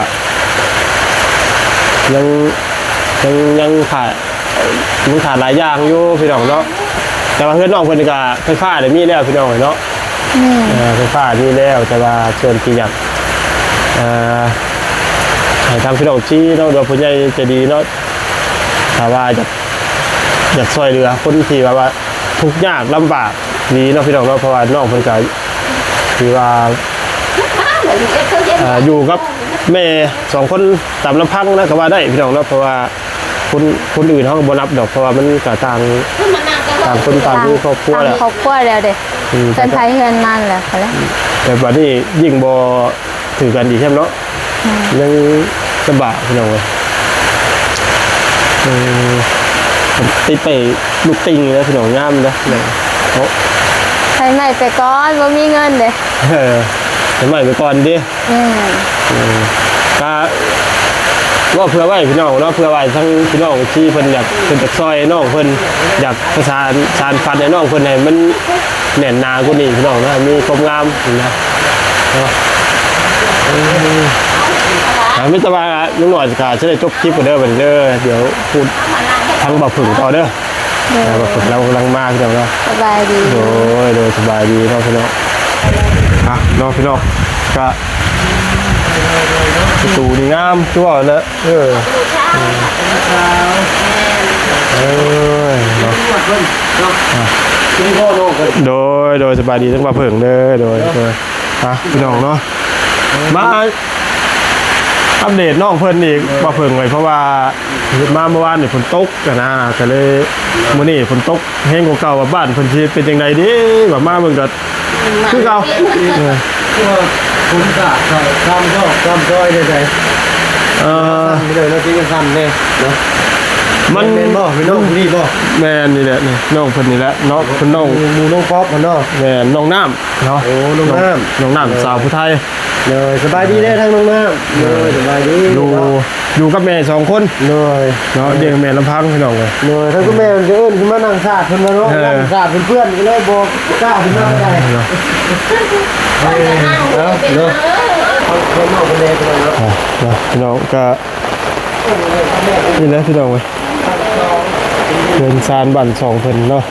ຍັງ ຍັງ ຍັງຂາດ ມັນຂາດຫຼາຍຢ່າງຢູ່ພີ່ນ້ອງເນາະ. ແຕ່ວ່າເຮືອນນ້ອງເພິ່ນນີ້ກະໄຟຟ້າໄດ້ມີແລ້ວພີ່ນ້ອງເອີຍເນາະ. ອືມ ເອີ ໄຟຟ້າມີແລ້ວ ແຕ່ວ່າສ່ວນທີ່ຢາກ ເອີ ໃຫ້ທາງພີ່ນ້ອງທີ່ເນາະ ຫຼືວ່າຜູ້ໃຫຍ່ໃຈດີເນາະ ຖ້າວ່າຢາກ ຢາກຊ່ວຍເຫຼືອຄົນທີ່ແບບວ່າທຸກຍາກລຳບາກນີ້ເນາະ ພີ່ນ້ອງເນາະ ເພາະວ່ານ້ອງເພິ່ນກໍຖືວ່າ ເອີ ຢູ່ກັບແມ່ສອງຄົນຕາມລຳພັງນະ ກໍວ່າໄດ້ພີ່ນ້ອງເນາະ ເພາະວ່າ ຄົນ ຄົນອື່ນເຮົາກໍບໍ່ນັບດອກ ເພາະວ່າມັນກໍຕ່າງ ຕ່າງຄົນຕ່າງມີຄອບຄົວແລ້ວ ຕ່າງຄອບຄົວແລ້ວເດ້. ອືມ ເຮືອນໃຜເຮືອນມັນແລ້ວ ແຕ່ບັດນີ້ຍິ່ງບໍ່ຖືກັນອີກແລ້ວເນາະ. ອືມ ຍັງລຳບາກພີ່ນ້ອງເອີຍ. ເອີ ຕິດໄປລູກຕິ່ງແລ້ວພີ່ນ້ອງ ງາມເດ້ ເນາະ. ໃຊ້ໄມ້ໄປກ່ອນ ບໍ່ມີເງິນເດ້. ເອີ ໃຊ້ໄມ້ໄປກ່ອນຕິ. ແມ່ນ. ເອີ ກະເວົ້າເພື່ອໄວ້ພີ່ນ້ອງເນາະ ເພື່ອໄວ້ທັງພີ່ນ້ອງທີ່ເພິ່ນຢາກ ເພິ່ນຢາກຊ່ອຍນ້ອງເພິ່ນ ຢາກປະສານສານຝັນໃຫ້ນ້ອງເພິ່ນໃຫ້ມັນແໜ້ນໜາກວ່ານີ້ພີ່ນ້ອງເນາະ ໃຫ້ມີຄວາມງາມນະເນາະ. ເອີ ອ່າ ມີແຕ່ວ່າລຸງໜ້ອຍກະຈະໄດ້ຈົບຄລິບກັນເດີບັດນີ້ເດີ ດຽວພູດທາງບ່າວເຜິ້ງຕໍ່ເດີ. ໂດຍ ອ່າ ເພິ່ນກຳລັງ ກຳລັງມາພີ່ນ້ອງເນາະ. ສະບາຍດີ. ໂດຍ ໂດຍ ສະບາຍດີເນາະພີ່ນ້ອງ. ອ່ະ ເນາະພີ່ນ້ອງ ກະປະຕູນີ້ງາມຄືວ່າແຫຼະ. ເອີ ເອີ ເນາະ. ອ່ະ ໂດຍ ໂດຍ ສະບາຍດີທັງບ່າວເຜິ້ງເດີ. ໂດຍ ໂດຍ ອ່ະ ພີ່ນ້ອງເນາະ ມາອັບເດດນ້ອງເພິ່ນອີກ ບ່າວເຜິ້ງເອີຍ ເພາະວ່າມາເມື່ອວານນີ້ຝົນຕົກ ກະນະ ກະເລີຍ ມື້ນີ້ຝົນຕົກແຮງກວ່າເກົ່າ ວ່າບ້ານເພິ່ນຊິເປັນຈັ່ງໃດເດ ວ່າມາເບິ່ງກໍຄືເກົ່າ. ເອີ ຄືວ່າຝົນສາດເຂົ້າຕາມຊອກຕາມຊອຍໃດໆ. ເອີ ສັ່ນເລີຍເນາະ ຊິສັ່ນແດ່ເນາະ. ມັນ ແມ່ນບໍ່ ພີ່ນ້ອງຜູ້ນີ້ບໍ່? ແມ່ນນີ້ແຫຼະ ນີ້ນ້ອງເພິ່ນນີ້ແຫຼະເນາະ ເພິ່ນນ້ອງ ໝູ່ ໝູ່ນ້ອງປັອບຫັ້ນເນາະ. ແມ່ນ ນ້ອງນ້ຳເນາະ. ໂອ້ ນ້ອງນ້ຳ ນ້ອງນ້ຳ ເອີ ສາວຜູ້ໄທ. ໂດຍ ສະບາຍດີເດີທາງນ້ອງນ້ຳ. ໂດຍ ສະບາຍດີ ຢູ່ ເນາະ ຢູ່ກັບແມ່ສອງຄົນ. ໂດຍ ເນາະ ເອີ ລ້ຽງແມ່ລຳພັງ ພີ່ນ້ອງເອີຍ. ໂດຍ ທາງຄຸນແມ່ເອີ້ນຂຶ້ນມານັ່ງສາດເພິ່ນວ່າເນາະ. ເອີ ນັ່ງສາດເພື່ອນໆ ກໍເລີຍບໍ່ກ້າຂຶ້ນມາໄດ້ເນາະ. ເອີ ເນາະ ເນາະ ເນາະ ພີ່ນ້ອງ ກໍ ນີ້ແຫຼະພີ່ນ້ອງເອີຍ ເຮືອນຊານບ້ານຊ່ອງເພິ່ນເນາະ.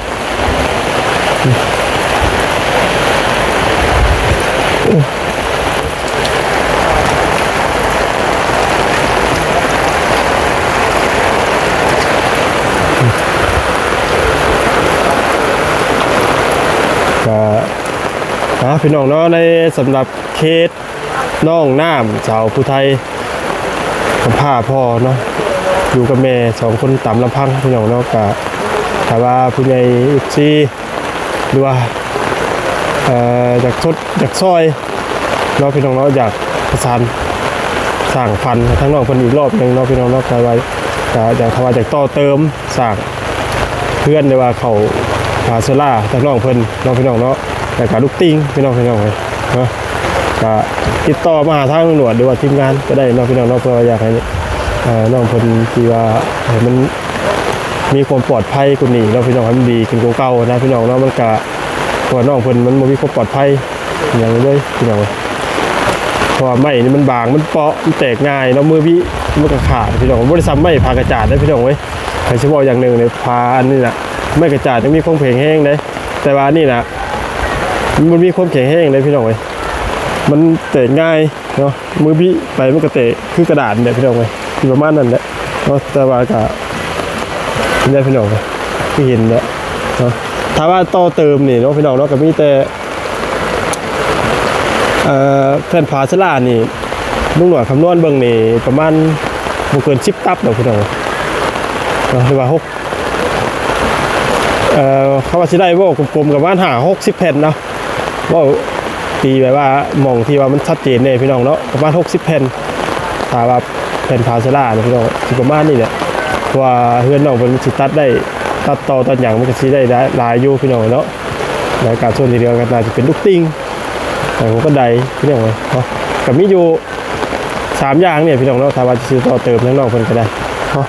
ກໍ ອ່າ ພີ່ນ້ອງເນາະ ໃນສຳລັບເຄສ ນ້ອງນ້ຳສາວຜູ້ໄທກຳພ້າພໍ່ເນາະ ຢູ່ກັບແມ່ສອງຄົນຕາມລຳພັງ ພີ່ນ້ອງເນາະ. ກະຖ້າວ່າຜູ້ໃຫຍ່ ເອັຟຊີ ຫຼືວ່າ ເອີ ຢາກຊົດ ຢາກຊ່ອຍເນາະ ພີ່ນ້ອງເນາະ ຢາກປະສານສ້າງຝັນໃຫ້ທາງນ້ອງເພິ່ນອີກລອບໜຶ່ງເນາະ ພີ່ນ້ອງເນາະ. ຖ້າວ່າ ກະຢາກ ຖ້າວ່າຢາກຕໍ່ເຕີມ ສ້າງເຮືອນ ຫຼືວ່າເຂົ້າພາສາລາທາງນ້ອງເພິ່ນເນາະ ພີ່ນ້ອງເນາະ ແລ້ວກະລູກຕິ່ງ ພີ່ນ້ອງ ພີ່ນ້ອງເອີຍເນາະ. ກະຕິດຕໍ່ມາຫາທາງຕຳຫຼວດ ຫຼືວ່າທີມງານກໍໄດ້ເນາະ ພີ່ນ້ອງເນາະ ເພື່ອວ່າຢາກໃຫ້ ເອີ ນ້ອງເພິ່ນທີ່ວ່າໃຫ້ມັນມີຄວາມປອດໄພກວ່ານີ້ເນາະ ພີ່ນ້ອງ ໃຫ້ມັນດີຂຶ້ນກວ່າເກົ່ານະ ພີ່ນ້ອງເນາະ. ມັນກະ ເພາະວ່ານ້ອງເພິ່ນມັນບໍ່ມີຄວາມປອດໄພຫຍັງເລີຍ ພີ່ນ້ອງເອີຍ ເພາະວ່າໄມ້ນີ້ມັນບາງ ມັນເປາະ ມັນແຕກງ່າຍເນາະ ມືວິມັນກໍຂາດ ພີ່ນ້ອງ. ບໍ່ໄດ້ຊ່ຳໄມ້ຜ້າກະຈາດເດ້ ພີ່ນ້ອງເອີຍ. ໃຫ້ຊິເວົ້າຢ່າງໜຶ່ງເລີຍ ຜ້າອັນນີ້ນະ ໄມ້ກະຈາດຍັງມີຄວາມແຂງແຮງເດ້ ແຕ່ວ່າອັນນີ້ນະ ມັນບໍ່ມີຄວາມແຂງແຮງເດ້ ພີ່ນ້ອງເອີຍ. ມັນແຕກງ່າຍເນາະ ມືບິໄປມັນກໍແຕກຄືກະດາດແຫຼະ ພີ່ນ້ອງເອີຍ ຊິປະມານນັ້ນແຫຼະເນາະ. ແຕ່ວ່າກໍ ເຫັນໄດ້ ພີ່ນ້ອງເອີຍ ຄືເຫັນແຫຼະເນາະ. ຖ້າວ່າຕໍ່ເຕີມນີ້ເນາະ ພີ່ນ້ອງເນາະ ກໍມີແຕ່ ເອີ ແຜ່ນຝາສາລານີ້ ລຸງໜວດຄຳນວນເບິ່ງນີ້ ປະມານບໍ່ເກີນສິບຕັບດອກ ພີ່ນ້ອງເນາະ ຫຼືວ່າຫົກ ເອີ ຄຳວ່າຊິໄດ້ເວົ້າກົມໆ ປະມານຫ້າຫົກສິບແຜ່ນເນາະ. ເວົ້າຕີແບບວ່າໝ່ອງທີ່ວ່າມັນຊັດເຈນແດ່ ພີ່ນ້ອງເນາະ ປະມານຫົກສິບແຜ່ນ. ຖ້າວ່າແຜ່ນຝາສາລານີ້ ພີ່ນ້ອງ ຊິປະມານນີ້ແຫຼະ ເພາະວ່າເຮືອນນ້ອງເພິ່ນຊິຕັດໄດ້ ຕັດຕໍຕັດຫຍັງ ມັນກໍຊິໄດ້ຫຼາຍຢູ່ ພີ່ນ້ອງເນາະ. ແລ້ວກະສ່ວນທີ່ເຫຼືອກໍໜ້າຈະເປັນລູກຕິ່ງ ແລ້ວຫົວບັນໄດ ພີ່ນ້ອງເອີຍເນາະ. ກໍມີຢູ່ສາມຢ່າງນີ້ ພີ່ນ້ອງເນາະ ຖ້າວ່າຊິຕໍ່ເຕີມທາງນ້ອງເພິ່ນກໍໄດ້ເນາະ.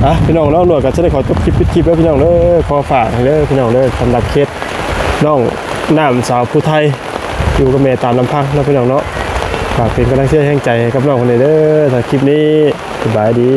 ອ່ະ ພີ່ນ້ອງເນາະ ໜວດກໍຈະໄດ້ຂໍຈົບຄລິບ ປິດຄລິບແລ້ວ ພີ່ນ້ອງເດີ. ຂໍຝາກໃຫ້ເດີ ພີ່ນ້ອງເດີ ສຳລັບເຄສນ້ອງນ້ຳສາວຜູ້ໄທ ຢູ່ກັບແມ່ຕາມລຳພັງເນາະ ພີ່ນ້ອງເນາະ. ຝາກເປັນກຳລັງເຊຍແຮງໃຈໃຫ້ກັບນ້ອງເພິ່ນແດ່ເດີ. ສຳລັບຄລິບນີ້ ສະບາຍດີ.